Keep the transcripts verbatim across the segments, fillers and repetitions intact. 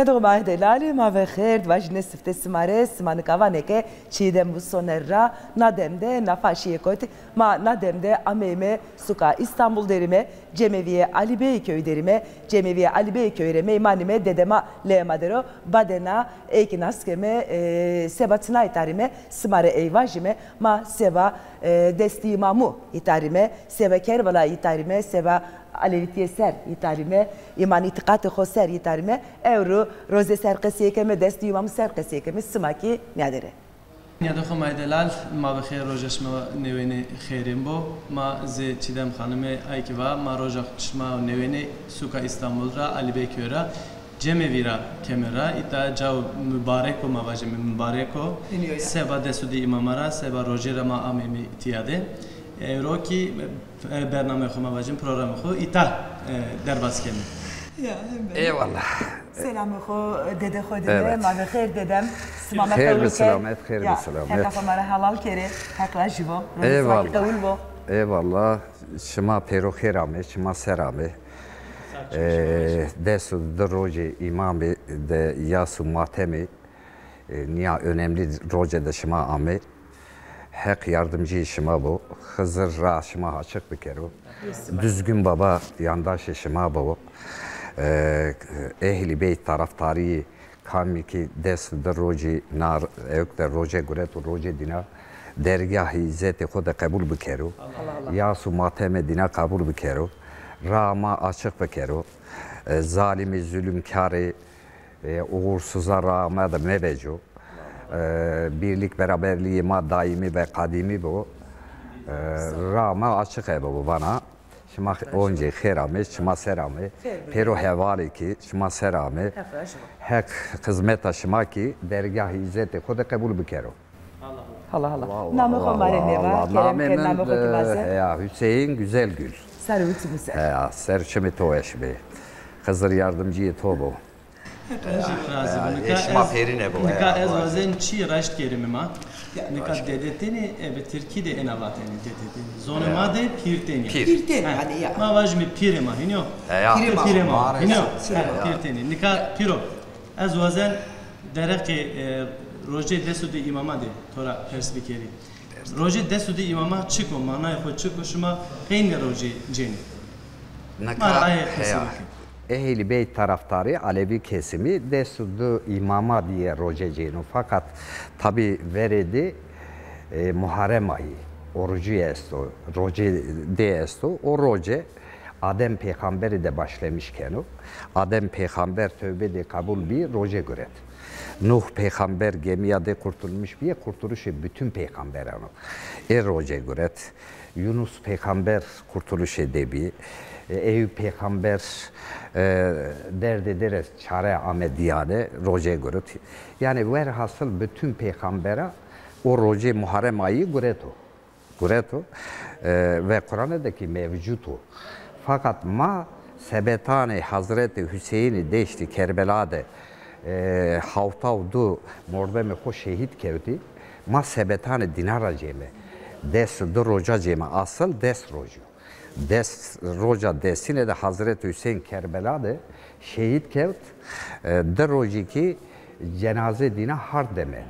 Xedo ma delali, ma ve xêr, vajîne sifte sima rê, sima nika vanê ke Çiğdem Busoner ra, na dem de nafa şîye kotî, ma na dem de ameyme suka İstanbul derime, Cemevîye Ali Bey köyü derime, Cemevîye Ali Bey köyü rê meymanîme, dedema leyê ma der o, badena ey kî nas keme, e, seba çinay tarîme, sima rê ey vajîme, ma seba, e, destî îmamu îtarîme, seba Kerbela îtarîme, seba Alevîtîye ser îtarîme, îman îtîqatê xo ser îtarîme, ewro roze ser qesîye keme, destî îmamu ser qesîye keme, sima kî nîyade rê. Nîyade xo ma delal, ma bi xêr, roja şima nêwenê xêrên bo. Ma zê Çîdem Xanime ay kî va, ma roja şima nêwenê suka Îstanbul ra, Ali Bey köy ra, Cemevî ra keme ra, îta cayo mubarek o, ma vajîme mubarek o. Seba des û di îmama ra, seba rocê ra ma ameyme tîya de. Ewro kî, e, bernameyê xo ma vajîme, programê xo îta, e, derbas keme. Ya, hem ben. Eyvallah. Selamê xo dede xo dime, ma ve xêr dedem. Sima me qewul ke. Xêr bi selamet, xêr bi selamet. Heqa xo ma ra helal kerê, Heq rajî bo. Rojê sima kî qewul bo. Eyvallah. Şima pêro xêr amê, şima ser amê. E, des û di rocê îmamî de yas û matemî, e, nîya önemli rocê de şima amê. Heq yardımcıyê şima bo. Xizir ra şima açık bikero. Düzgün Baba yandaşê şima bo. E, Ehlî Beyt taraftarî, kamî kî des di rocî na ewk de roce guret û rocê dîna dergahê îzzetê xo de qebul bikero. Yas û mateme dîna qebul bikero. Ra ma açık bikero. E, zalîmî, zulümkarî, e, uğursuza ra ma de meveco. E, birlik beraberlîyê ma daîmî ve qadîmî bo. E, ra ma açık ebe bo vana. Şima xe-, oncê xêr amê, şima ser amê. Pêro hevalê kî şima ser amê. Heq xizmeta şima kî dergahê îzzetê xo de qebul bikero. Hala hala. Namê xo ma rê nêva, kerem ke namê xo kî vaze. Ya, Hüseyin Güzelgül. Ser û çimê ser. Heya, ser çimê to weş bê. Xizir yardımcıyê to bo. Heq razî bo. Nika ez, nika ez wazen çî raşt kerîme ma. Nika dedetênî, e, bi tirkî de ena vatenî dedetênî. Zonê ma de pîrtênî. Pîrtênî, yanî ya. Ma vajîme pîrê ma, hînî yo? Pîrê ma. Pîrê ma, hînî yo? Pîrtênî. Nika pîro, ez wazen dereqê, e, rocê des û di îmama de to ra pers bikerî. Rocê des û di îmama çik o, manayê xo çik o, şima qey nê rocê cênê? Nika, ma ra aye qesey bikî. Ehlî Beyt taraftarî, Alevî kesimî, des û di îmama dîye rocê cêno. Fakat tabî verê di, e, Muharrem ayî, orucî esto, rocê di esto. O roce Adem pêxamberî de başlemiş keno. Adem pêxamber tewbê de qebul bî, roce guret. Nuh pêxamber gemîya de kurtulmuş bîye, kurtuluşê bütün pêxamberan o. Ê roce guret. Yunus pêxamber kurtuluşê de bî. E, Eyûb pêxamber, e, derdê dê rê çare ame dîyane, roce guret. Yanî werhasil bütün pêxambera o rocê Muharrem ayî gureto. Gureto, e, ve Qur'ane de kî mevcut o. Fakat ma sebetanê Hazretî Hüseyinî deştî Kerbela de, e, hawta û du mordemê xo şehîd kewtî, ma sebetanê dîna ra cême. Des û di roca cême. Asıl des rocî yo. Des roca desîne de Hazretî Hüseyin Kerbela de şehîd kewt. E, di rocî kî cenaze dîna hard de mend.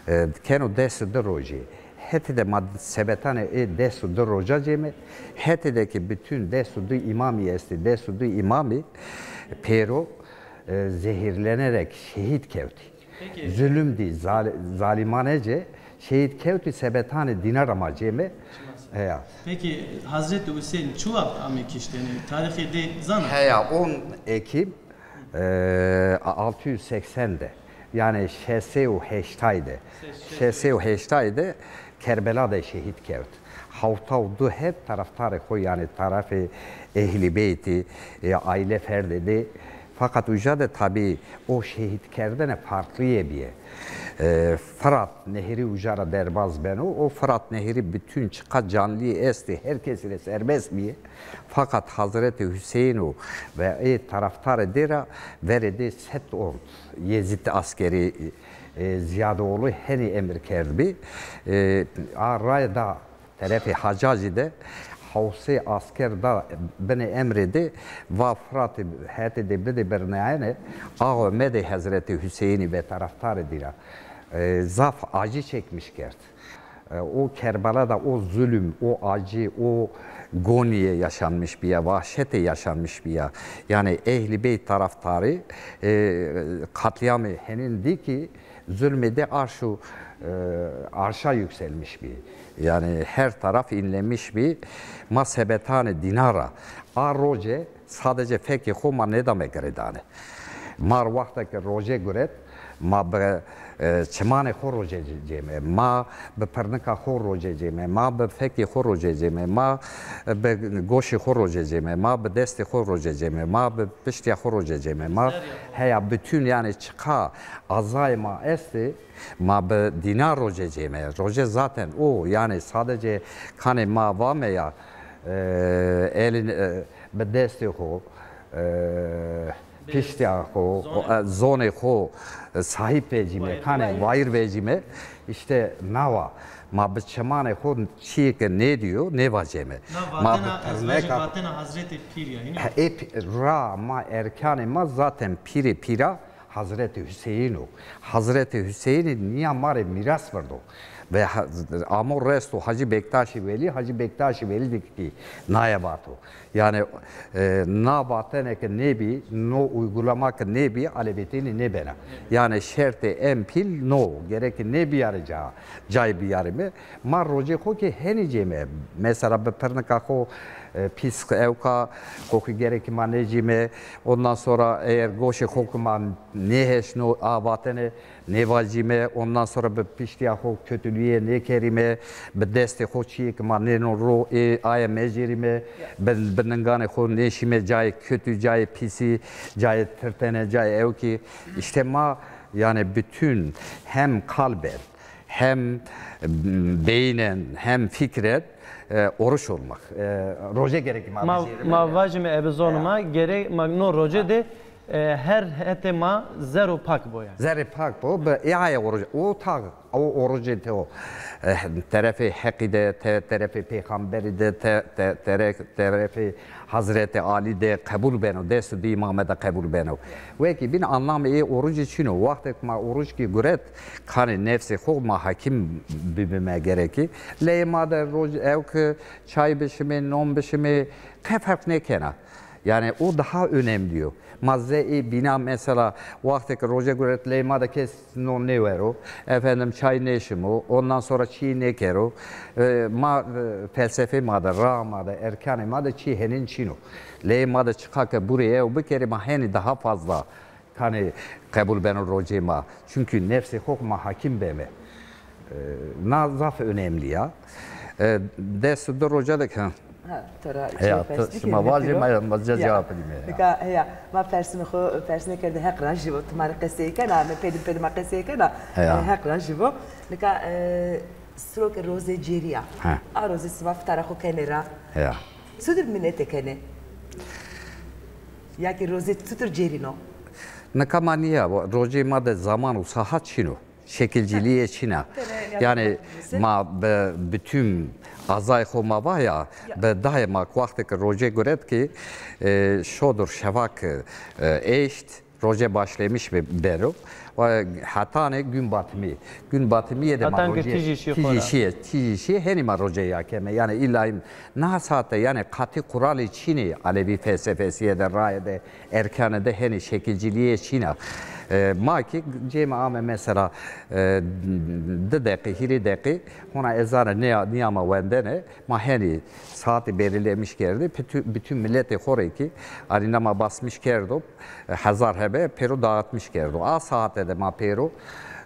E, keno des û di rocî. Hetê de ma sebetanê ê des û di roca cême. Hetê de kî bütün des û di îmamî estî, des û di îmamî pêro, e, zehirlenerek şehîd kewtî. Peki. Zulüm dî, zal-, zalîmanece şehîd kewtî, sebetanê dîna ra ma cême. Heya. Peki Hazretî Hüseyin çi waxt ame kiştene? Tarîxê de zana? Heya, on Ekim, e, altı yüz seksen de, yanî şeş sey û heştay de, şeş sey û heştay de Kerbela de şehîd kewt. Hawta û du heb taraftarê xo, yanî tarafê Ehlî Beytî, e, aîle ferdê de. Fakat uca de tabî o şehîdkerdene farklîye bîye. E, Firat Nehirî uca ra derbaz beno. O Firat Nehirî bütün çiqa canlî estî, her kesî rê serbest bîye. Fakat Hazretî Hüseyin û ve ê taraftarê dê ra verê dê set ord Yezîd askerî, e, Zîyadoğlu henî emir kerdbî. E, a raye da terefê Hacacî de hewsê asker da binê emrê de, va Firatê hetê de bidê birnayene, axa Omedê Hezretê Huseyînî ve taraftarê dî ra. E, zaf acî çekmiş kerd. E, o Kerbela da o zulüm, o acî, o gonîye yaşanmış bîya, vahşetê yaşanmış bîya. Yanî Ehlî Beyt taraftarî, e, katliamê henin dî kî zulmê de arş û, e, arşa yükselmiş bî. Yanî her taraf înlemiş bî. Ma sebetanê dîna ra. A roce sadece fekê xo ma nêdame girêdane. Ma rê wexta ke roce guret, ma bi, e, çimanê xo roce cê-, cême, ma bi pirnika xo roce cême, ma bi fekê xo roce cême, ma bi goşê xo roce cême, ma bi destê xo roce cême, ma bi piştîya xo roce cême, ma heya bütün, yanî çiqa azayê ma estê, ma bi dîna roce cême. Roce zaten o, yanî sadece kanê ma vame ya, e, elin, e, bi destê xo, e, piştîya xo, e, zonê xo, e, sahîp vecîme, kanê wayîr vecîme. Îşte nawa ma bi çimanê xo çîyê ke nêdîyo, nêvaceme. Ma bi vatena, ez vajî, vatena Hazretê Pîr ya, yine. He, ê pî-, ra ma erkanê ma zaten pîrê pîra Hazretê Huseyîn o. Hazretê Huseyînî nîya ma rê mîras virdo. Ve ha-, amo resto Hacî Bektaşî Welî, Hacî Bektaşî Welî de kî naye vato. Yanî, e, na vatene ke nêbî, no uygulama ke nêbî, alevîtînî nêbena. Yanî şertê en pîl no, gerek ke nêbîyarê ca, cayê bîyarîme. Ma rocê xo kî henî cême. Mesela bi pirnika xo, e, pîs ewka xo kî gerek ke ma nêcîme. Ondan sonra eger goşê xo kî ma nêheşno a vatene, nêvacîme, ondan sonra bi piştîya xo kötülüye nêkerîme, bi destê xo çîyê ke ma nêno ro, ê, aye mecêrîme, bi, bi ninganê xo nêşîme cayê kötü, cayê pîsî, cayê tirtene, cayê ewkî. Îşte ma, yanî bütün hem kalben, hem beynen, hem fikren, e, oruç olmak. E, roce gerek ma, ma vajîme ebe zonê ma, gerek ma no roce de E, her hetê ma zerr û pak bo yanî. Zerrê pak bo, bi ê aye oruc, o tağ, o orucê teo, e, terefê Heqî de, te-, terefê Peyxamberî de, te-, te-, tere-, terefê Hazretî Alî de qebul beno, dest û dî ma me de qebul beno. Wekî bîn anlamê ê orucî çin o. Wextêk ma oruc kî guret, kanê nefsê xo ma hakîm bibime gerekî. Leyê ma de roc, ewk çay bişimê, non bişimê, qe ferq nêkena. Yanî o daha önemli yo. Ma zê ê bîna mesela wextê ke roce guret leyê ma de kes non nêwero, efendim çay nêşimo, ondan sonra çî nêkero. E, ma, e, felsefê ma de, raa ma de, erkanê ma de çî henên çin o. Leyê ma de çiqa ke burê ew bikerê ma henî daha fazla kanê qebul beno rocê ma. Çunkî nefsê xo ma hakîm beme. E, na zaf önemli ya. E, des û di roca de ke Ha, to ra çi persnîkê şima vajê, ma, ma ca cewab bidîme. Nika heya, ma persînê xo, persînê kerde Heq rajî bo. Ti ma rê qesey kena, me pêdî pêdî ma qesey kena. Heya. E, Heq rajî bo. Nika, e, sirokê rozê cêrî ya. Ha. A rozê sima fitara xo kenê ra. Heya. Çutir minete kenê? Ya kî rozê çutir cêrîno? Nika ma nîya, rocê ma de zaman û sahat çin o. Şekilciliğe çin a. Yanî ma bi bütün azay xo ma va ya, bi dayê ma wextê ke roce guret kî, e, şodur şevak, e, eşt, roce başlamış be-, beno. Ve hetanê gün batımı. Gün batımı ye de ma roce tijî şîye, tijî şîye, tijî şîye, henî ma roce ya keme. Yanî îlla na saate yanî qatî kuralê çinî Alevi felsefesîye de, raye de, erkanê de henî şekilciliğe çin a. E, ma kî cême ame mesela, e, di deqî, hîrê deqî, hona ezanê nîya-, nîyama wendene, ma henî saatî belirlemiş kerdî. Bütün, bütün miletê xo rê kî, arîna ma basmış kerdo, e, hezar hebe pêro dağıtmış kerdo. A saate de ma pêro,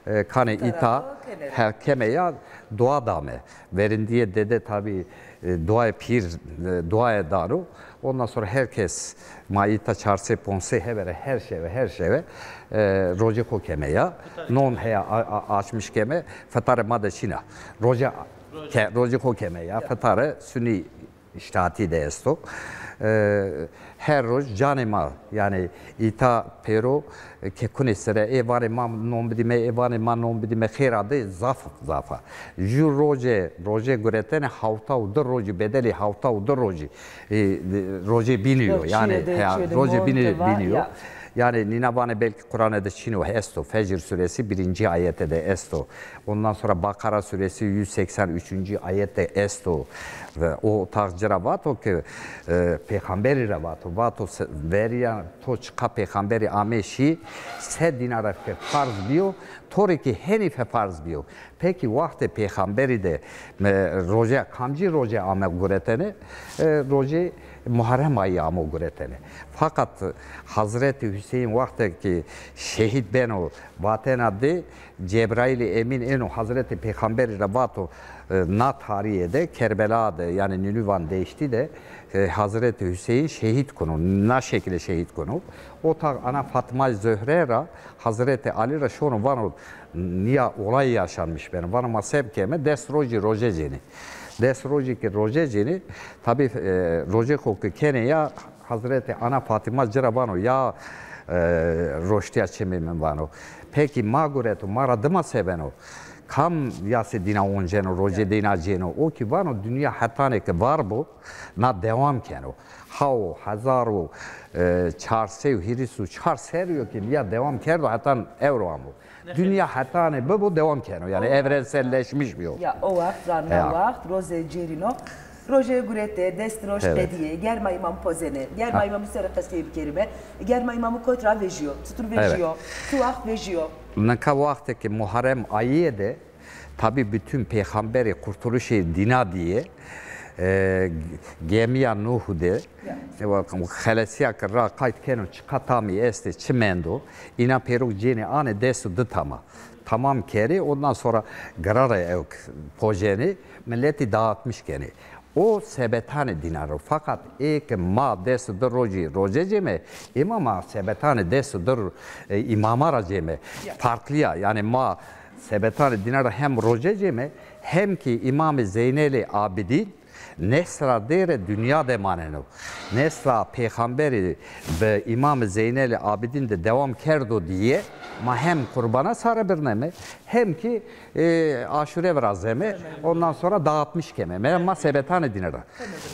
e, kanê îta, he, keme ya dua dame. Verindîyê dede tabî, e, duayê pîr, e, duayê dano. Ondan sonra herkes ma îta çar sey ponc sey hebere her şeve, her şeve, e, rocê xo keme ya. Non heya a-, a-, açmış keme, fitarê ma de çin a. Roce ke-, rocê xo keme ya, fitarê sunî Îştihatî de esto. E, her roj canê ma, yanî îta pêro, e, kekunê sere, ê vanê ma non bidîme, ê vanê ma non bidîme, xêra de zaf, zaf a. Ju rojê, rojê guretene hawta û di rojî, bedelê hawta û di rojî, e, rojê bînî yo. Yanî, çîyê de, ha, çîyê de rojê bînî, bînî yo. Yanî nîna vanê belkî Qur'ane de çin o, esto. Fecr suresi birinci ayete de esto. Ondan sonra Bakara suresi yüz seksen üçüncü ayette esto. Ve o taq ci ra vato ki, e, pêxamberî ra vato. Vato se-, verîya to çiqa pêxamberî amê şî, se dîna ra ke farz bîyo, to rê kî henî fe farz bîyo. Pekî waxtê pêxamberî de, me, roje, kamcî roje ame guretene? E, rojê Muharrem ayî amo guretene. Fakat Hazretî Hüseyin waxtê ki şehîd beno vatena de, Cebraîlî Emîn êno Hazretî Pêxamberî ra vato, e, na tarîye de, Kerbela de, yanî Nînûvan deştî de, e, Hazretî Hüseyin şehîd kuno. Na şekilde şehîd kuno. O taq ana Fatma Zöhre ra, Hazretî Alî ra şono vano, nîya olay yaşanmış beno. Vano ma se bikeme, des rojî roje cênê. Des rojî ki roje cênê, tabî, e, rojê xo ki kenê ya, Hazretî Ana Fatîma ci ra vano, ya, e, roştîya çimê min vano. Pekî ma gureto, ma ra dima se beno? Kam yasê dîna onceno, rojê dîna cêno? O kî vano, dinya hetanê ke var bo, na dewam keno. Hawo, hezar û, e, çar sey û hîris û çar serrî yo kî nîya dewam kerdo, hetan ewro amo. Dinya hetanê bibo dewam keno. Yanî evrenselleşmiş bîyo. Ya o waxt, zanîna waxt, roze cêrîno. Roje gurete, dest roj qedîye, ger ma îmam pozenê, ger ma îmamî ser qesey bikerîme, ger ma îmamî kot ra vejîyo, çitur vejîyo, tu waxt vejîyo. Nika waxtê ke Muharrem ayîye de, tabî bütün pêxamberî qurtuluşê dîna dîye, e, gemîya Nuh de, xelesîya ke ra qayt keno, çiqa tamî estê, çi mendo, îna pêro cênê anê des û di tama. Tamam kerê, ondan sonra girarê ewk pojenê, miletî dağıtmış kenê. O sebetanê dîna ro. Fakat ê ke ma des û di rojî roje cême, ê ma ma sebetanê des û di, e, îmama ra cême. Farklı ya. Yanî ma sebetanê dîna ra hem roje cême, hem kî Îmamê Zeynelê Abidîn nesra dêre dinya de maneno. Nesra pêxamberî bi Îmamê Zeynelê Abidîn de dewam kerdo dîye, ma hem qurbana sare birneme, hem kî, e, aşure virazeme, ondan sonra dağıtmış keme. Mera ma sebetanê dîne ra.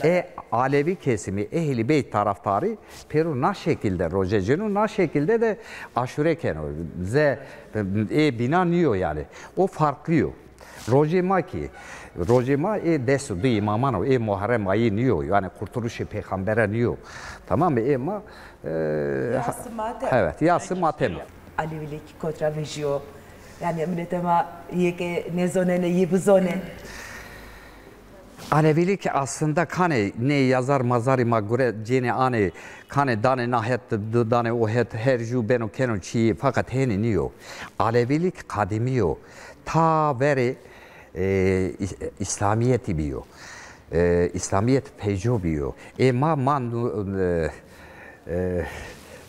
E, Alevî kesimî, Ehlî Beyt taraftarî, pêro na şekilde roje cêno, na şekilde de aşure keno. Ze, e, bîna nîyo yanî. O farklı yo. Rojê ma kî, rojê ma ê des û di îmaman o, ê Muharrem ayî nîyo, yanî Kurtuluşê Pêxambere nîyo. Tamam mı? Ê ma, e, yasî matem. Evet, yasî matem. Alevilîk kot ra vejîyo. Yanî miletê ma yê ke nêzonenê, yê bizonê. Alevilîk aslında kanê nê yazar mazarî ma gure cênê anê, kanê danê na het, danê o het, her jû beno keno çîyê, fakat hênî nîyo. Alevilîk qadîmî yo. Ta verê, e, Îs-, Îslamîyetî bîyo. E, Îslamîyet peyco bîyo. Ê ma, ma nu-, e, e,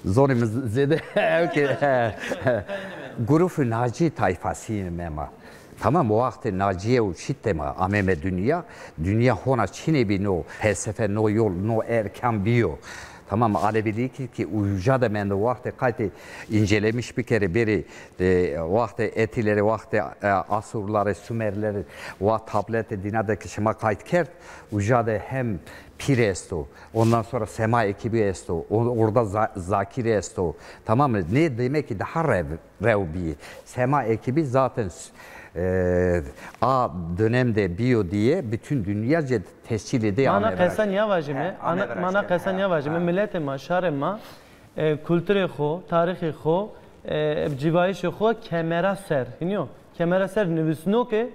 zonê mi z-, zêde ew ke, Grûfê Nacî tayfasî me ma. Tamam, o waxtê Nacîye û Şîtê ma ameme dinya. Dinya hona çinê bî no felsefe, no yol, no erkan bîyo. Tamam, Alevilîkî kî uca de mendo, waxtê qaytê incelemiş bikerê, bêrê, e, waxtê Etîlerê, waxtê, e, Asurlarê, Sumerlerê, wa tabletê dîna de ke şima qayt kerd, uca de hem pîr esto, ondan sonra sema ekîbî esto, o-, orada za-, zakîr esto. Tamam mı? Nê demek ki daha rev-, rew bîyî. Sema ekîbî zaten s-, e, a dönem de bîyo diye bütün dünya ce tescîl êdê. Ma na qesa nîya vajîme, ma na qesa nîya vajîme, miletê ma, şarê ma, e, kulturê xo, tarîxê xo, e, civayîşê xo kemera ser. Hînî yo? Kemera ser nivîsno ke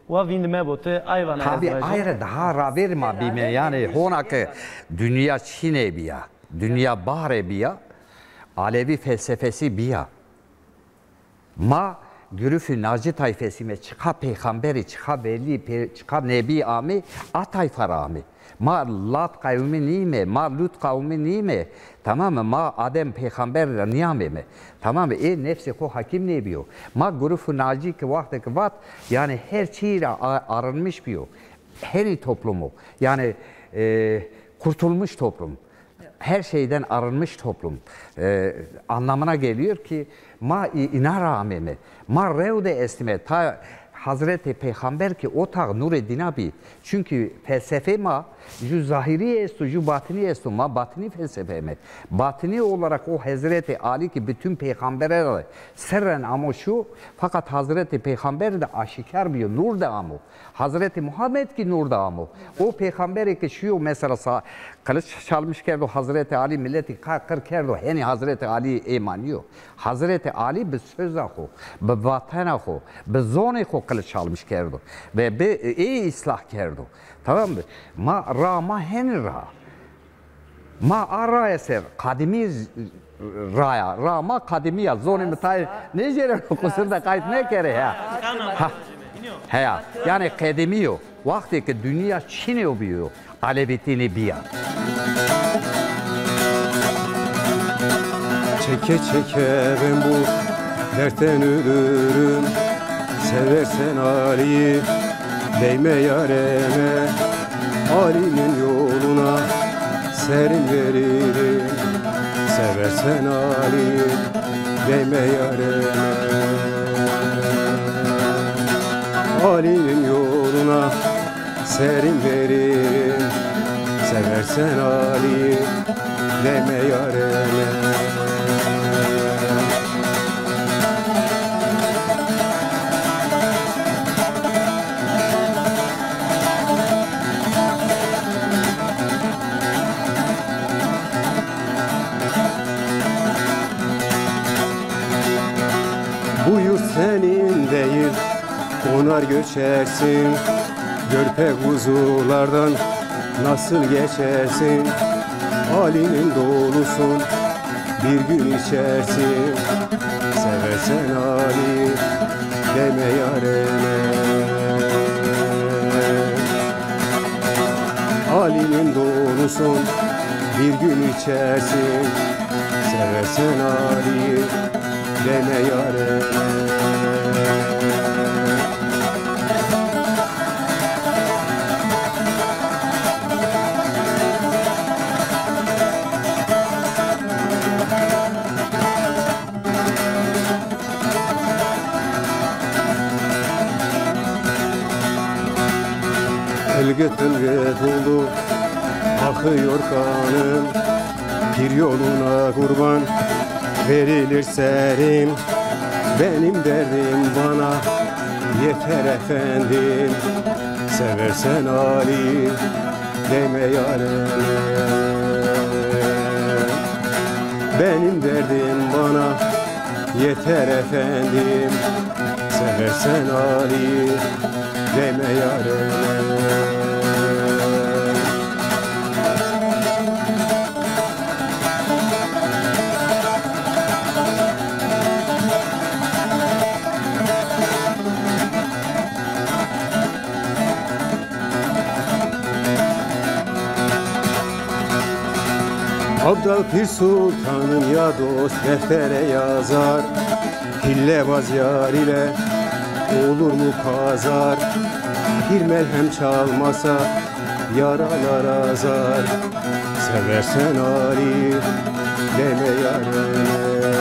wa vînd mebo, ti ay vana. Tabî, ay ra daha ravêr ma bîme, yanî hona ke dinya çinê bîya, dinya barê bîya, Alevî felsefesî bîya. Ma Grûfê Nacî tayfesîme, çiqa pêxamberî, çiqa velî, pê-, çiqa nebî amê, a tayfa ra amê. Ma Lat qewmî nîme, ma Lût qewmî nîme. Tamam mı? Ma Adem pêxamber ra nîyameme. Tamam mı? Ê nefsê xo hakîm nêbîyo. Ma Grûfê Nacî ki waxtê ki vat, yanî her çî ra a-, arınmış bîyo. Henî toplumu. Yanî E, kurtulmuş toplum, her şeyden arınmış toplum e, anlamına geliyor ki ma i- ina ra ameme. Ma rew de estime. Ta Hazreti Peyxamber ki o tağ nurê dina bî. Çünkü felsefe ma ju zahiri esto, ju batini esto. Ma batini felsefe eme. Batini olarak o Hazreti Ali ki bütün peyxambere ra serren amo şu, fakat Hazreti Peyxamber de aşikar biyo, nur de amo. Hazreti Muhammed ki nur da amo. O peyxamberê ki şiyo mesela sa-, qılıç çalmış kerdo Hazreti Ali, milleti ka-, qir kerdo, henî Hazreti Ali ê ma nîyo. Hazreti Ali bi soza xo, bi vatena xo, bi zonê xo qılıç çalmış kerdo. Ve bi ê islah kerdo. Tamam mı? Ma ra ma henî ra. Ma a raye ser, qadimî z- raya, ra ma qadimî ya, zonê mi tayê nêcêreno, qusur de qayt nêkerê ya. Ha, heya, yanî qedimî yo. Wextê ke dinya çinê yo bîyo, alevîtî nêbîya. Çeke çeke ben bu dertten ölürüm. Seversen Ali'yi, değme yareme. Ali'nin yoluna serin veririm. Seversen Ali'yi, değme yareme. Ali'nin yoluna serin veririm. Seversen Ali'yi, değme yareme. Bu yurt senin değil, konar göçersin. Gör pek uzunlardan nasıl geçersin. Ali'nin dolusun, bir gün içersin. Seversen Ali, deme yareme. Ali'nin dolusun, bir gün içersin. Seversen Ali, deme yareme. Ilgıt ılgıt oldu, akıyor kanım. Pir yoluna kurban verilir serim. Benim derdim bana yeter efendim. Seversen Ali, deme yareme. Benim derdim bana yeter efendim. Seversen Ali, deme yareme. Abdal Pir Sultanım ya dost deftere yazar. Hillebaz yar ile olur mu pazar? Bir melhem çalmasa yaralar azar. Seversen Ali, deme yareme.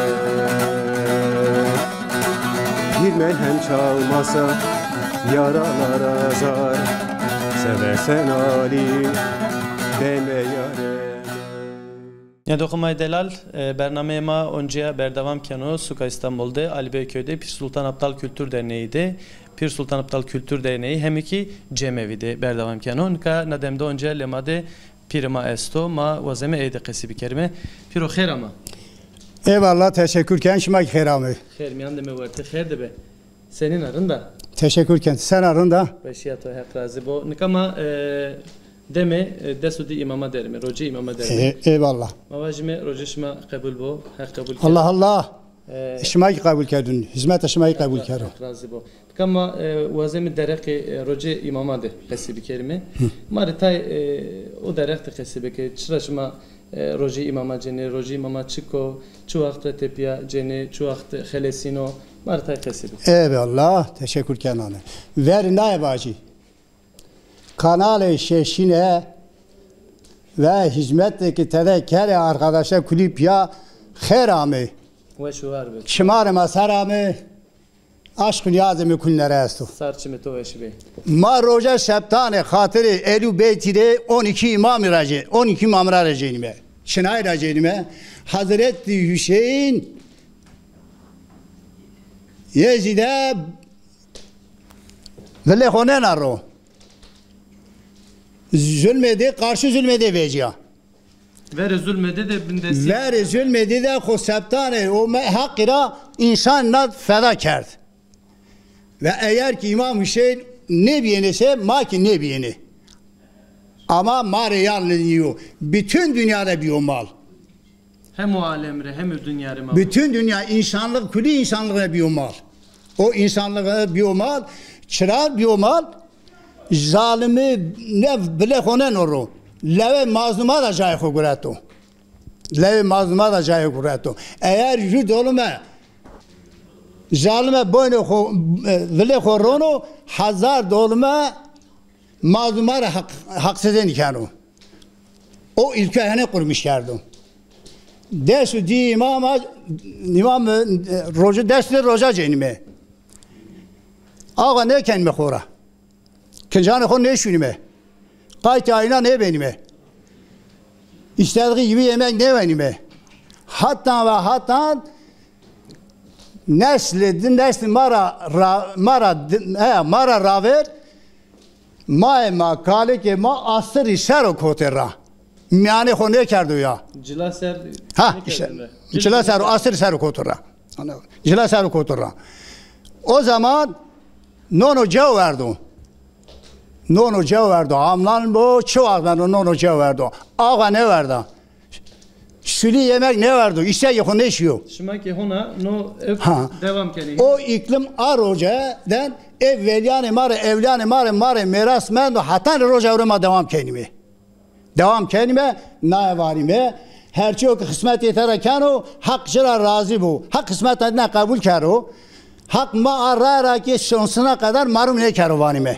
Bir melhem çalmasa yaralar azar. Seversen Ali, deme yareme. Nîyadoxê ma yê delal, e, bernameyê ma oncîya berdewam keno, Suka Îstanbul de, Alî Beyköy de, Pîr Sultan Abdal Kültür Derneği de, Pîr Sultan Abdal Kültür Derneği, hemî kî Cemevi de berdewam keno. Nika na dem de oncîya lê ma de pîrê ma esto, ma wazeme ey de qesî bikerime. Pîro xêr ama. Eyvallah, teşekkür ken, şima kî xêr amê. Xêr mîyan de me wertê, xêr de be. Senîn a, rind a? Teşekkür ken. Sena, rind a? Weşîya to, Heq razî bo. Nika ma, e, demê, e, des û di îmama derime, rocê îmama derime. E, eyvallah. Ma vajime rocê şima qebul bo, Heq qebul kero. Allah Allah. E, şima kî qebul kerdin. Hizmeta şima kî qebul kero. Heq razî bo. Nika ma, e, wazeme dereqê, e, rocê îmama de qesî bikerime. Hı. Ma rê tay, e, o dereq de qesî bike. Çira şima E, rocê îmama cenê, rocê îmama çik o, çi wext re tepîya cenê, çi wext xelesîno, ma rê tay qesî bike. Eyvallah, teşekkür kenane. Verî naye vacî. Kanalê Şeşîne Ve hizmetê ki tede kerê arkadaşa kulî pîya xêr amê. Weş û war be. Çimarê ma ser amê. Aşq û niyazê mi kulîne ra esto. Sar çimê to weş bê. Ma roja şeptanê xatirê Ehlû Beytî rê on iki îmamî ra cê-, on iki îmam ra rê cênîme. Çinay ra cênîme? Hazretî Huseyîn yê zî de vilê xo nêna ro. Zulmê dê, qarşî zulmê dê vecîya. Verê zulmê dê de bindesî. Verê zulmê dê de xo septanê o me-, Heqî ra însan na feda kerd. Ve eger ki Îmam Huseyîn nêbîyêne se, ma ki nêbîyêne. Ama ma rê yalnız nîyo. Bütün dünyada bîyo mal. Hem o alem rê, hem o dinya rê ma. Bütün dünya, însanlix, kulî însanlix rê bîyo mal. O însanlix rê bîyo mal. Çira bîyo mal? Zalimi ne bile xo nêno ro. Lewê mazluma da cayê xo gureto. Lewê mazluma da cayê xo gureto. Eger ju dolime zalime boyno xo, e, vilê xo rono, hezar dolime mazluma rê haq-, haqsizênî keno. O ilke henê qurmîş kerdo. Des û di îmama, îmam, e, roje, des û di roja cênîme. Awa nêkenîme xo ra. Kincanê xo nêşûnîme. Qaytê ayna nêbenîme. Îstedixî gibi yemek nêwenîme. Hatan ve hatan neslê di, neslê ma ra, ra, ma ra di, he, ma ra ravêr, mayê ma, kalikê ma asirî ser o kotê ra. Mîyanê xo nêkerdo ya. Cila ser. Ha, nêkerdin işte, be. Cila ser o, asirî ser o koto ra. Anladın? Cila ser o koto ra. O zaman nono cew verdo. Nono cew verdo. Hamlan bo, çi wext beno nono cew verdo. Awa nêverda. Sulî yemek nêverdo. Îşte ki xo nêşîyo. Şima ki hona no ev Ha. devam kenî. O iklim a roce den ev velyanê ma rê, evlyanê ma rê, ma rê mêras mendo, hetanê roja ewro ma devam kenîme. Dewam kenîme, naye vanîme. Her çîyo ke xismetê te ra keno, Heq ci ra razî bo. Heq xismeta dîna qebul kero. Heq ma a raye ra ke şonsina qeder marum nêkero vanîme.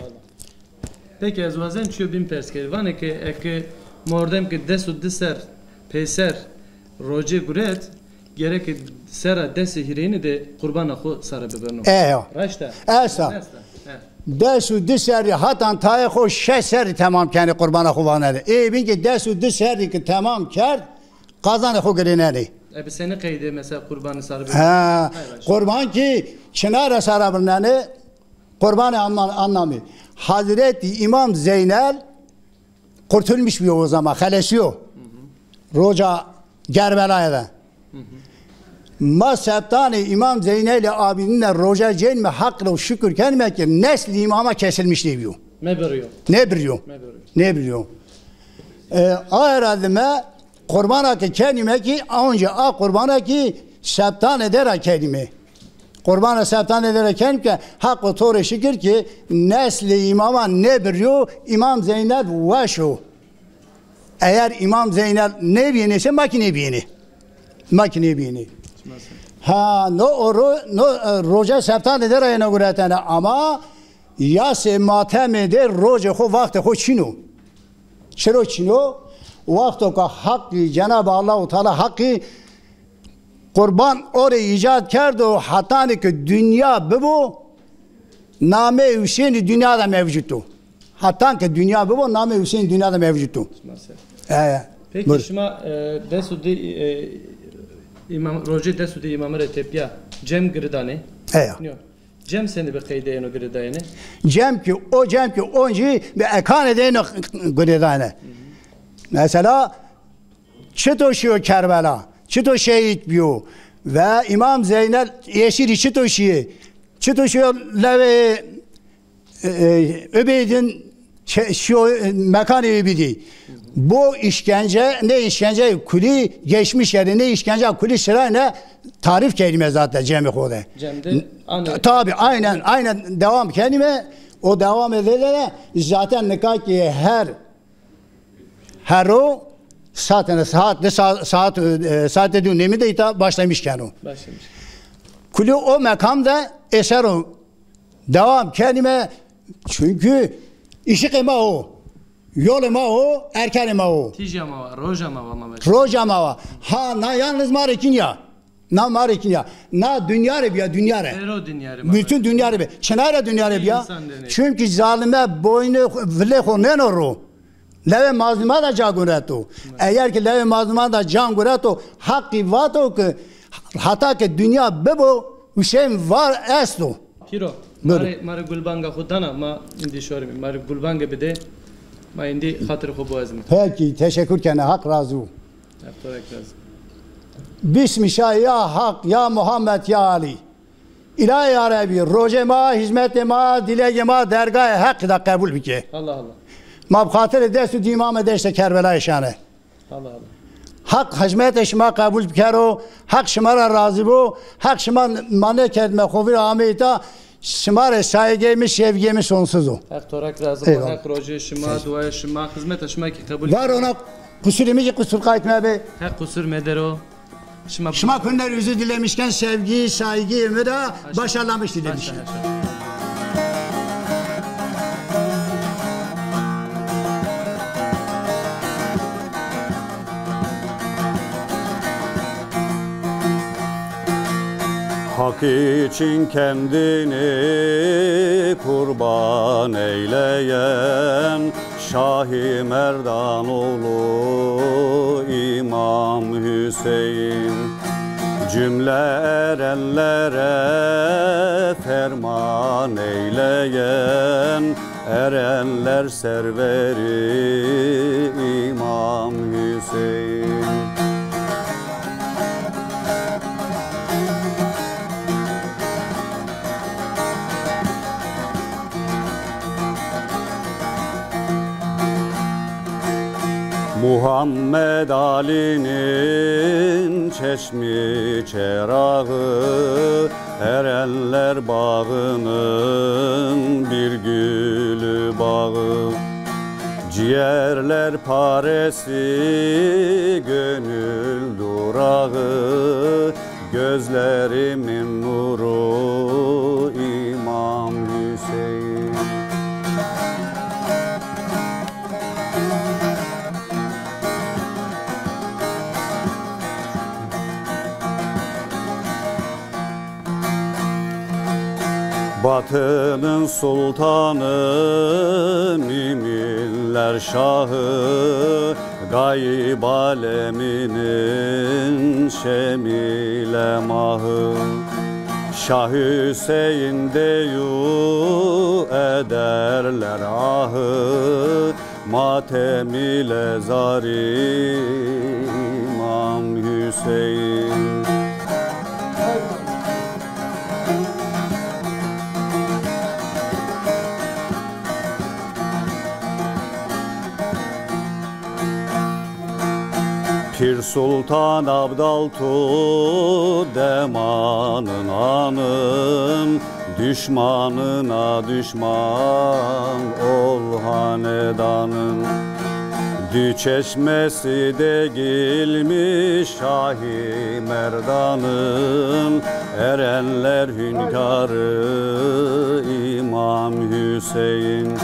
Peki ez wazen çîyo bîn pers kerî. Vanê ke eke mordem ke des û di ser peyser rocê guret, gereke sera desê hîrêyine de qurbana xo sare bibirno. Eyo. Raşt a? Esta. Esta. He. Des û di serrî hatan tayê xo şeş serrî temam kenê qurbana xo vanenê. Ê bîn ke des û di serrî ke temam kerd, qazanê xo girênenê. E, bi senî qeydê mesela qurbanî sare bibirno? Ha, qurban ki çina ra sare birnenê, qurbanê anna-, annamî. Hazretî Îmam Zeynel Kurtulmuş bîyo o zaman, xelesîyo. Roca Kerbelaya de. Ma septanê Îmam Zeynelî Abîdîn de roca cênîme, Heq ro şukir kenîme ke neslî îmama kesilmiş nêbîyo. Mebirîyo. Nêbirîyo. Mebirîyo. Nêbirîyo. E, aye ra dime Qurbana ke kenîme kî, onca a qurbana kî septanê de ra kenîme. Qurbana septanê de ra kenîme ke Heqo to rê şikir kî neslê îmama nêbirîyo, Îmam Zeynel weş o. Eger Îmam Zeynel nêbîyêne se ma kî nêbîyêne. Ma kî nêbîyêne. Ha, no o ro-, no, e, roca septanê de ra yeno guretene ama yasê matemê de rocê xo, waxtê xo çin o. Çiro çin o? Waxto ke Heqî, Cenab-ı Allahu Teala Heqî qurban o rê îcad kerdo, hetanî ke dinya bibo, nameyê Husênî dinya de mevcut o. Hetan ke dinya bibo, nameyê Husênî dinya de mevcut o. E, Peki buyur. Şima, e, des û di, e, îmam, rocê des û di îmamî rê tepîya cem giri danê? Eya. Nîyo. Cem senî bi qeydeyeno, giredayene? Cem ki o, cem ki oncî bi ekanê de êno giredayene. Mesela çito şîyo Kerbela, çito şehîd bîyo ve Îmam Zeynel Yeşîrî çito şîyê, çito şîyo lewê, e, e, Ubeydin çe-, şîyo, e, mekanê Ubîdî. Bu işkence, ne işkence kulî geçmiş yani, ne işkence kulî şirayne tarif kerîme zaten cemê xo de. Cem de anê. Tabii, aynen, aynen devam kerîme. O devam edene de zaten nika ki her, her o saatine, saat de sa-, saat, e, saate dû nêmî de îta başlamış keno. Başlamış. Kulî o mekam de eser o. Devam kerîme, çünkü işiqê ma o. Yolê ma o, erkenê ma o. Tîja ma wa, roja ma wa, ma vajî. Roja ma wa. Ha, na yalnız ma rê kî nîya. Na ma rê kî nîya. Na dinya rê bîya, dinya rê. Pêro dinya rê ma vajî. Bütün dinya rê bîya. Çina rê dinya rê bîya? Çünkü zalime boynê xo, vilê xo nêno ro. Lewê mazluma da ca gureto. Eger ki lewê mazluma da can gureto, Heqî vato ki hata ki dinya bibo, Huseyîn var esto. Pîro, ma rê, ma rê gulbanga xo dana, ma îndî şorîme. Ma rê gulbange bide, ma îndî xatirê xo biwazîme. Peki, teşekkür kene, Haq razî bo. Haq to ra razî. Bismî şa ya Haq, ya Muhammed, ya Alî. Îlahê ya Rebî, rocê ma, hizmetê ma, dîlegê ma dergahê Heqî de qebul bike. Allah Allah. Ma bi xatirê dest û dîyê Îmamê Deştê Kerbelayî şane. Allah Allah. Heq hizmetê şima qebul bikero, Heq şima ra razî bo, Heq şima, ma nêkerdîme xo vîr, ame îta, şima rê saygê mi, sevgê mi sonsuz o. Heq to ra razî bo, Heq rocê şima, duayê şima, hizmeta şima kî qebul. Var ona, qusurê mi kî qusur qayt mebe. Heq qusur medero. Şima, şima kunder özür dilemişken sevgi, saygı, mi de başarlamış dilemişim. Hak için kendini kurban eyleyen Şahî Merdan oğlu İmam Hüseyin, cümle erenlere ferman eyleyen erenler serveri İmam Hüseyin. Muhammed Ali'nin çeşmi çerağı, erenler bağının bir gülü bağı. Ciğerler paresi, gönül durağı, gözlerimin nuru İmam Hüseyin. Batının sultanı, müminler şahı, gayb aleminin şemile mahı. Şah Hüseyin deyu ederler ahı, matem ile zar İmam Hüseyin. Pir Sultan Abdal tu demanın anın, düşmanına düşman ol hanedanın. Dü çeşmesi degilmiş Şahi Merdanın, erenler hünkârı İmam Hüseyin.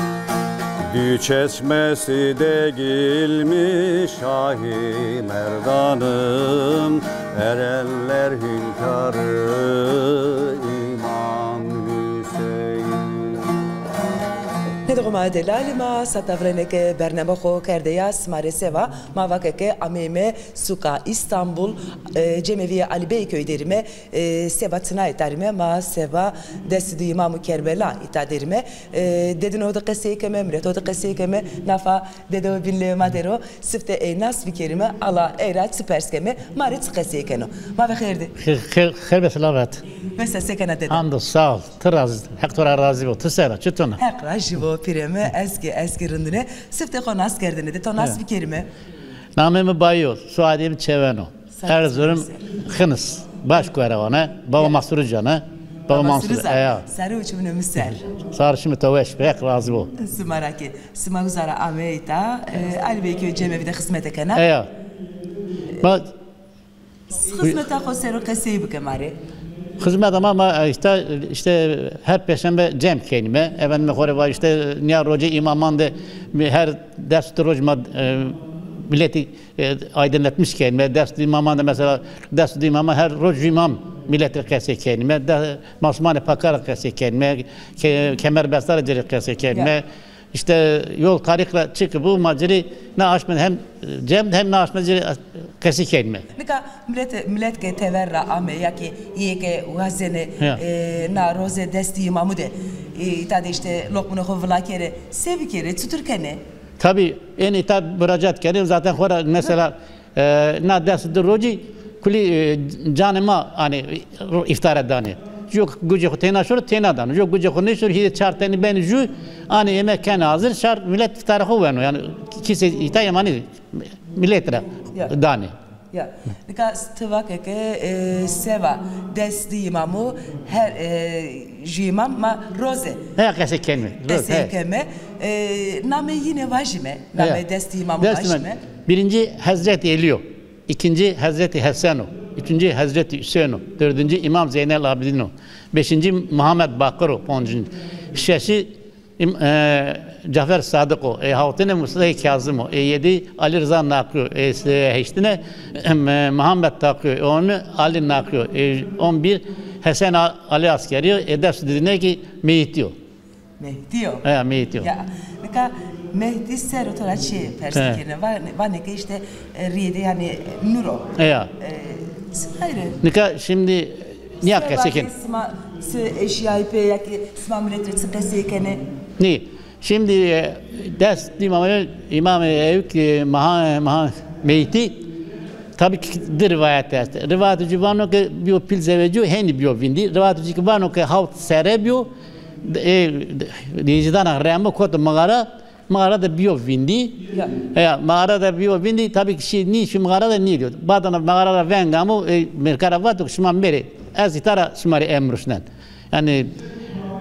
Dü çeşmesi degilmiş Şahi Merdanın, erenler hünkârı İmam Hüseyin. Nêdixo ma delalî, ma seta virêneke bername xo kerde ya sima rê seva, ma vake ke ameyme suka Îstanbul, e, Cemevîyê Alî Beyköy derîme, e, seva çinayê tarîme, ma seva dest û dî Îmamû Kerbela îta derîme. E, dedino de qesey keme, mireto de qesey keme, nafa dedewe bîn lewê ma der o, sifte ey nas bikerîme, ala ey ra çi pers keme, ma rê çi qesey keno. Ma ve xêr dî. Xêr, xêr, xêr be selamet. Mesela se kena dede? Hamd, sağ ol. Ti razî, Heq to ra razî bo. Ti sera, çiton a? Heq razî bo, pîrê mi, ez kî, ez kî rindine. Sifte xo nas kerdine de, to nas bikerîme. Namê mi Bayo, soyadê mi Çewen o. Erzurum, Xinis. Baş kuera wane. Baba Masuru cane. Baba Masuru, eya. Sarı uçumunu misel. Sarı şimdi to weş be, Heq razî bo. Sima ra kî. Sima uza ra ameyta, e, Alî Beyköy Cemevi de xizmete kena. Eya. Ma xizmeta xo sero qesey bike ma rê. Xizmeta ma, ma işte, işte her perşembe cem kenîme. Efendime xo rê va işte nîya rocê îmaman de her des di roj ma, e, miletî, e, aydınlatmış kenîme. Des di îmaman de mesela des di îmama her roj îmam milet rê qesey kenîme. De, masmanê paka rê qesey kenîme. Ke-, kemerbesta rê ci rê qesey kenîme. Ya. İşte yol tarîx ra çi ki bu, ma ci rê na aşme hem cem hem na aşme ci rê qesî kenîme. Nika milet, milet ke tever ra ame ya ki îyê ke wazenê, ya, e, na roze destî îmamu de, e, îta de işte loqmune xo vila kerê, se bikerê, çutur kenê? Tabi, ênê îta muracat kenê, zaten xora mesela, e, na des di rocî kulî, e, canê ma, hanî, îftare danê. Ju gucê xo têna şoro, têna dano. Ju gucê xo nêşoro, hîrê çar tenî benî ju, hanî, yemek kenê hazir, şar milet îftare xo weno. Yanî, kîsê îta yemanî milet ra, ya, danê. Ya. Nika ti vake ke, e, seba destî îmamu her, e, ju îmam ma roze. He, qesey kenîme. Roze, qesey kenîme. E, namê yîne vajîme. Namê destî îmamu vajîme. Birinci Hezretî Elî yo. İkinci Hezretî Hesen o. Üçüncü Hezretî Hüseyin o. Dördüncü İmam Zeynel Abidin o. Beşinci Muhammed Bakir o. Poncuncu. Şeşî Îm-, e, Cafer Sadık o. E, hawtine Mustafa Kazım o. E, yedi Ali Rıza Naqi o. E, se-, heştine, em, e, Muhammed Taqi o. E, onu Ali Naqi o. E, on bir Hesen A-, Ali Askeri o. E, des didine ki Mehdi o. Mehdi o. He, Mehdi o. Ya, nika Mehdi ser o to ra çi pers kerine. Va-, vanê ke işte, e, rîyê de yanî nur o. E, ya. E, hayır. Nika şimdi niya qesey ken. Sima, si eşyayî pê ya ki sima milet rê çi qesey kenê? Nî. Şimdi, e, des di îmamê, îmamê ewk, e, Maha, Maha Mehdi, tabi ki di rivayet est. Rivayet ci vano ke biyo pîl zewecîyo, henî biyo vîndî. Rivayet ci ki vano ke hawt serre biyo, e, Yezîdana remo koto mixara, mixara de biyo vîndî. Ya. Ya, mixara de biyo vîndî, tabi ki şî nî, şî mixara de nî diyo. Badana mixara ra veng amo, e, mêrka ra vato ki şima merê, ez îta ra şima rê emir rusnen. Yanî,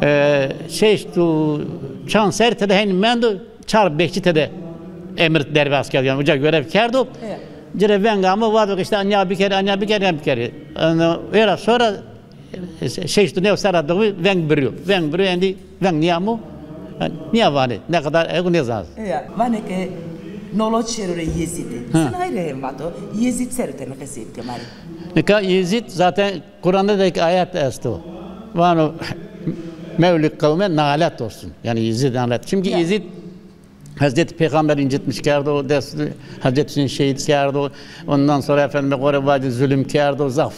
e, şeşt û çand serrî tede henî mendo, çar bekçî tede emir derbas kerdo. Yanî uca görev kerdo. Evet. Ci rê veng amo, vato ki işte anya bikerê, anya bikerê, anya bikerê. Yanî, era sonra, e, şeşt û new serra doğru veng biriyo. Veng biriyo, endî veng nîyamo. Yanî, nîya vanê, ne kadar ego nêzan. Evet. Vanê ke nolo çêro rê Yezîdî. Ha. Sen ayrı hem vato, Yezîd ser o tenê qesey bike ma rê. Nika Yezîd zaten Kur'an'da da iki ayet esto. Vano, "Mevlid kavme nalet olsun." Yani Yezid nalet. Çünkü Yezid Hazreti Peygamber incitmiş kerdo, des-, Hazreti Hüseyin şehit kerdo. Ondan sonra efendime gore vacî zulüm kerdo, zaf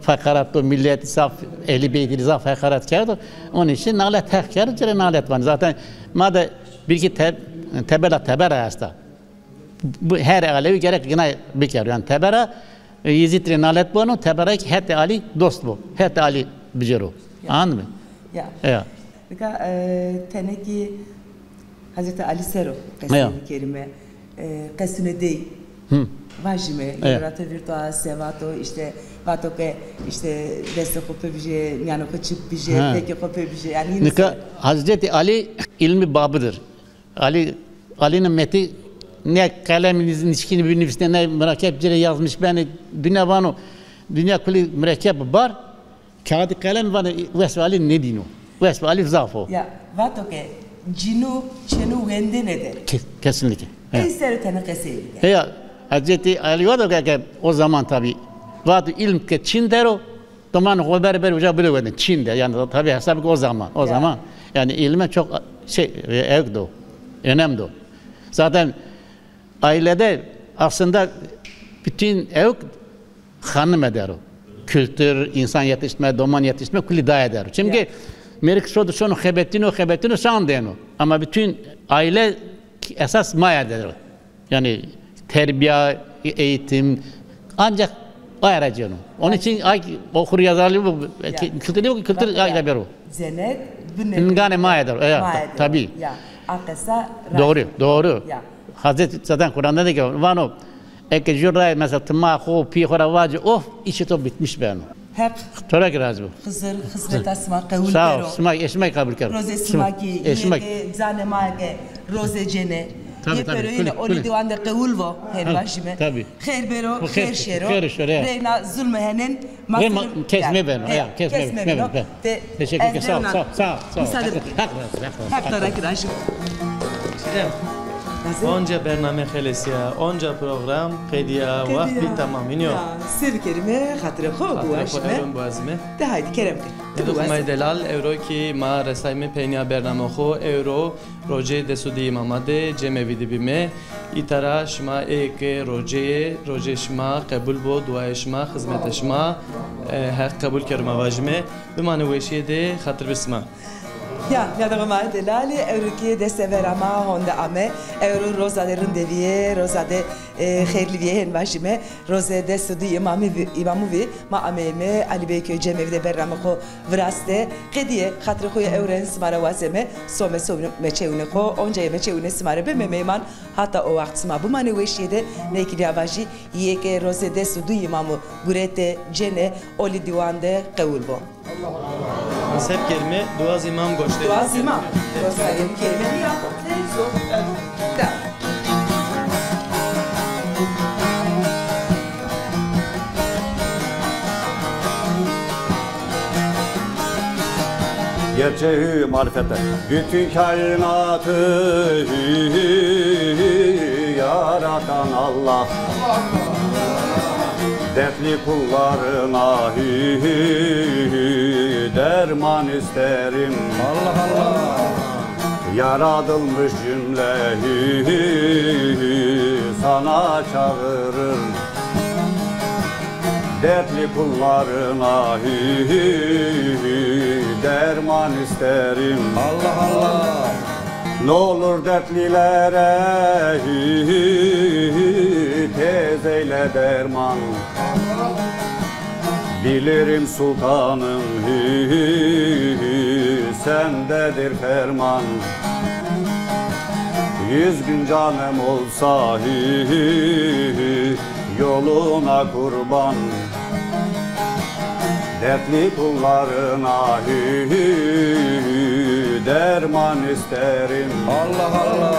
hakaret do, millet zaf, Ehli Beyt'i zaf hakaret kerdo. Onun için nalet hak kerdo, cire nalet van. Zaten ma de bir iki te-, tebela tebera esta. Bu her alewi gerek gina biker. Yani tebera, e, Yezîd rê nalet bono, tebera ki hetê alî dost bo. Hetê alî bicero. Ya. Anladın mı? Ya. Ya. Nika, e, tenê ki Hazreti Ali ser o qesey bikerîme, e, qesûnê dey vajîme, yewra to vîrto a, se vato, işte, vato ke, işte, destê xo pê bijê, mîyanê xo çip bijê, fekê xo pê bijê. Yani yine nika Hazreti Ali ilmi babıdır. Ali, Alî nê metî ne qelemî nîz-, nişkînî binivîsnê, ne murekeb ci rê yazmış benê. Dinya vano, dinya kulî murekeb bar, kağıdı kalem vano, wesfê Alî nêdîno. Wesfê Alî zaf o. Ya, vato ke cinû çênû wendene de. Kes-, kesinlikle. Ey ser o tenê qesey bike. Heya, Hazreti Ali vato ke, ke o zaman tabi, vato ilm ke Çin der o, domanê xo ber ber uca bide wendin. Çin de, yani tabi hesap ki o zaman, o zaman yani ilme çok şey, e, ewk do, önem do. Zaten ailede aslında bütün ewk hanım eder o. Kültür, insan yetiştirme, doman yetiştirme kulî daye der o. Çünkü merik şodu şonu xebetino, xebetino şan deno. Ama bütün aile esas maya der o. Yani terbiya, eğitim ancak o ara ceno. Onun için ay okur yazarlığı bu, kültürü yok, kültür ay bero. Cennet, cennet, binê. Hingane ma eder, evet, tabii. Ya, a qesa doğru, doğru. Ya. Hazreti zaten Kur'an'da da ki vano, eke jü ray mesela ti ma xo, pî xo ra vaci, of, işi to bitmiş beno. Heq. To ra ki razî bo. Xizir, xizmeta sima qebul kero. Sağ ol, sima, eşmay kabul kero. Rozê sima ki, eşmay. Yê ke canê ma ke, rozê cêne. Tabii, tabii. Yê pêroyîne, olî dîwan de qewul vo, hên vajîme. Tabii. Xêr bêro, xêr şêro. Xêr şêro, ya. Reyna zulmî henên, ma kes mebeno, ya, kes mebeno. Teşekkür ederim. Sağ ol, sağ ol, sağ ol. Haq razî, Haq razî. Haq razî. Onca bername xelesîya, onca program qedîya, waxt bî tamam, înî yo. Ya, se bikerîme, xatirê xo biwazîme. Xatirê xo ewro biwazîme. De haydî, kerem ke. Ti biwazî. May delal, ewro kî ma resayme peynîya bername xo, ewro rojê des û di îmama de cemevî de bîme. Îta ra şima ê ke rojê yê, rojê şima qebul bo, duayê şima, xizmetê şima, e, Heq qebul kero ma vajîme. Bimanê weşîye de, xatir bi sima. Ya, nîyadoxê ma delalî, ewro kî destê vera ma honde ame, ewro roza de rindevîye, roza de, e, xeyrlîvîye hên vajîme, rozê des û di îmamî vî, îmamû vî, ma ameyme, Alî Bey Köyü cemevî de bername xo viraste, qedîye, xatirê xo yê ewren sima ra wazeme, some, some meçewunê xo, oncayê meçewunê sima rê bime meyman, hata o waxt sima bimanê weşîye de, ney kî nîya vajî, yê ke rozê des û di îmamû gurete cene, olî dîwan de qewul bo. Se bikerîme, duaz îmam goşte. Duaz îmam. Goşte kerîme nîya. Da. Gerçeği marifette. Bütün kainatı yaratan Allah. Dertli kullarına derman isterim. Allah Allah. Yaratılmış cümle sana çağırır. Dertli kullarına derman isterim. Allah Allah. Ne olur dertlilere tez eyle derman. Bilirim sultanım sendedir ferman. Yüz bin canım olsa yoluna kurban. Dertli kullarına derman isterim. Allah Allah.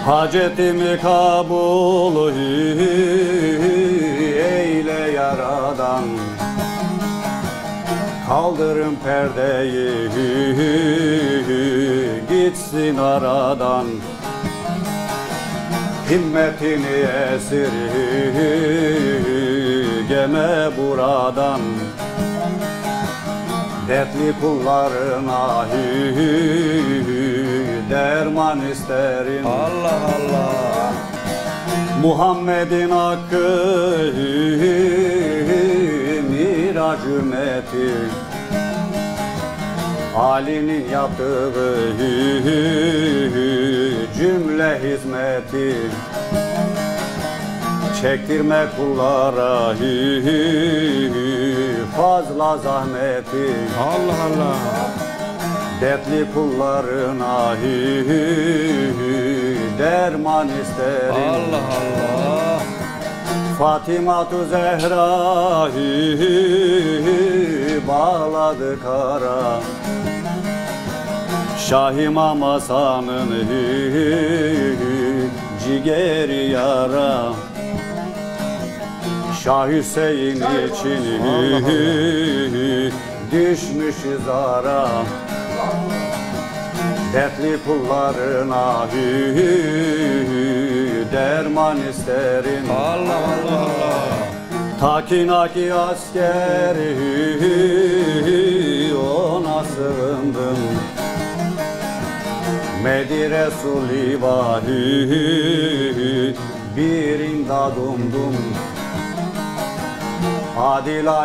Hacetimi kabul eyle Yaradan. Kaldırın perdeyi, gitsin aradan. Himmetini esirgeme buradan. Dertli kullarına derman isterim. Allah Allah. Muhammed'in hakkı mirac ümmeti. Ali'nin yaptığı cümle hizmeti. Çektirme kullara fazla zahmeti. Allah Allah. Dertli kullarına derman isterim. Allah Allah. Fatimatu Zehra bağladı kara. Şah İmam Hasan'ın cigeri yara. Şah Hüseyin için düşmüş zara. Dertli kullarına derman isterim. Allah Allah. Takinaki asker ona sığındım. Medi Resul-i Vahi bir imdad umdum. Adil